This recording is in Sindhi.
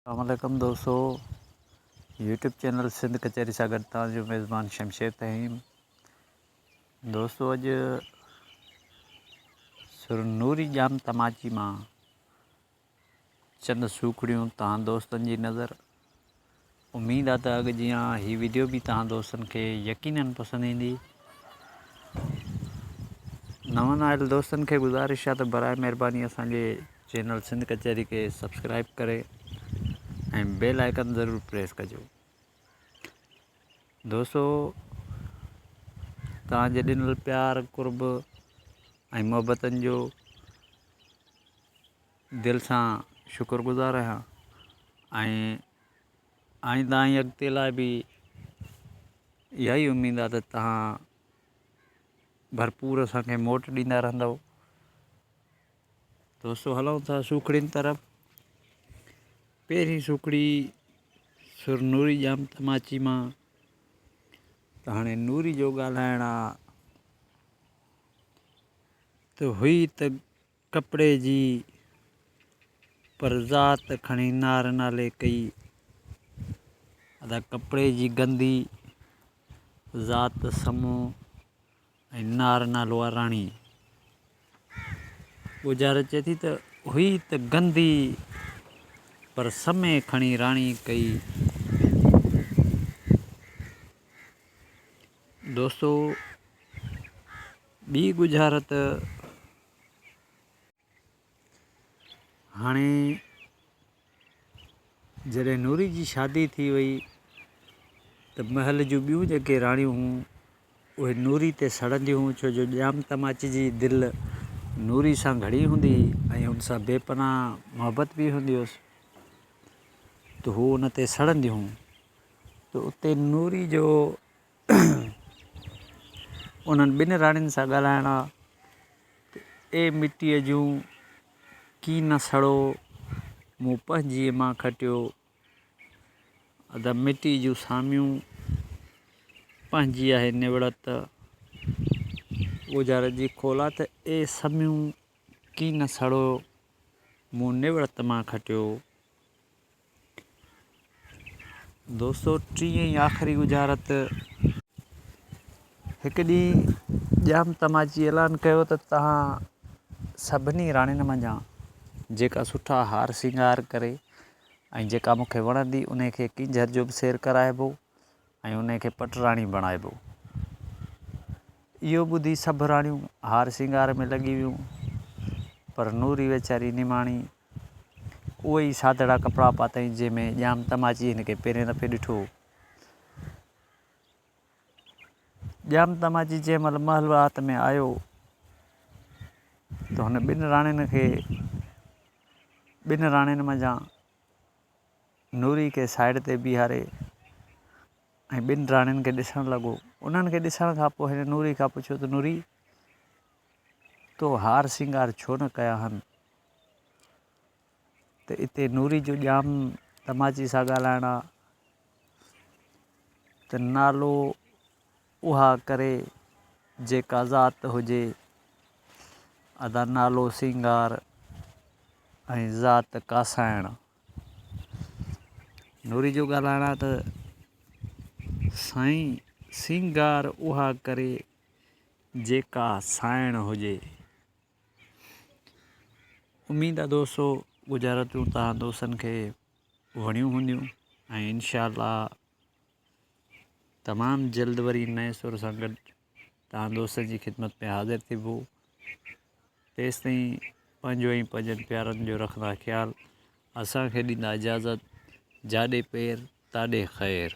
السلام عليڪم دوستو يوٽيوب چينل سنڌ ڪچهري سان گڏ توهان جو ميزبان شمشير فهيم دوستو اڄ سر نوري ڄام تماچي مان چند سوکڙيون توهان دوستن جي نظر اميد آ ته اڳ جيان هي ويڊيو به توهان دوستن کي يقينن پسند ايندي نون آيل دوستن کي گذارش آ ته برائي مهرباني اسان جي چينل سنڌ ڪچهري کي سبسڪرائب ڪري ۽ بيل آئيڪن ضرور پريس ڪجو دوستو توهان جي ڏنل پيار قرب ۽ محبتن جو دل سان شڪر گذار آهيان ۽ آئنده ۽ اڳتي لاء به اها ئي اميد آهي ته توهان ڀرپور اسانکي موٽ ڏيندا رهندو دوستو هلون ٿا سوکڙين طرف. پهرين سوکڙي سر نوري ڄام تماچي مان ته هاڻي نوري جو ڳالهائڻ آ ته هئي ته ڪپڙي جي پر ذات کڻي نار نالي ڪئي. ادا ڪپڙي جي گندي ذات سمو ۽ نار نالو آ راڻي. ڳجهار چئي ٿي ته هئي ته گندي پر سمي کڻي راڻي ڪئي. دوستو ٻي ڳجهارت هاڻي جڏهن نوري جي شادي ٿي وئي ته محل جون ٻيون جيڪي راڻيون هيون اهي نوري تي سڙنديون هيون ڇو جو ڄام تماچي جي دل نوري سان گهڻي هوندي هئي ۽ ان سان بي پناهه محبت به هوندي هيس ته هو ان تي سڙنديون هيون ته اتي نوري جو انهن ٻن راڻين سان ڳالهائڻ آ ته اي مٽيء جون ڪين نه سڙو، مون پنهنجيء مان کٽيو. ادا مٽيء جون ساميون، پنهنجي آهي نوڙت. ڳجهارت جي کولا ته اي سميون ڪين نه سڙو، مون نوڙت مان کٽيو. دوستو ٽين ۽ آخري ڳجهارت. هڪ ڏينهن ڄام تماچي اعلان ڪيو ته توهان سڀني راڻين منجهان جيڪا سٺا هار سينگار ڪري ۽ جيڪا مون کي وڻندي انهي کي ڪينجهر جو به سير ڪرائبو ۽ انهي کي پٽ راڻي بڻائبو. اهو ٻڌي سڀ راڻيون هار سينگار ۾ لڳي ويون پر نوري ويچاري نماڻي اهي ئي سادڙا ڪپڙا پاتائين جنهن ۾ ڄام تماچي هن کي پهرين دفعي ڏٺو هو. ڄام تماچي جنهن مهل محلات ۾ آيو ته هن ٻن راڻين کي ٻن راڻين منجهان نوري کي سائيڊ تي بيهاري ۽ ٻن راڻين کي ڏسڻ لڳو. انهن کي ڏسڻ کان پوء هن نوري کان پڇيو ته نوري تو هار سينگار ڇو نه ڪيا هن؟ ته اتي نوري جو ڄام تماچي سان ڳالهائڻ آ ته نالو اها ڪري جيڪا ذات هجي ادا نالو سينگار ۽ ذات ڪاسائڻ. نوري جو ڳالهائڻ آ ته سائين سينگار اها ڪري جيڪا سائڻ هجي. اميد آ دوستو ڳجهارتون توهان دوستن کي وڻيون هونديون ۽ انشاء الله تمام جلد وري نئين سر سان گڏ توهان دوستن جي خدمت ۾ حاضر ٿيبو تيستائين پنهنجو ۽ پنهنجن پيارن جو رکندا خيال اسان کي ڏيندا اجازت جاڏي پير تاڏي خير.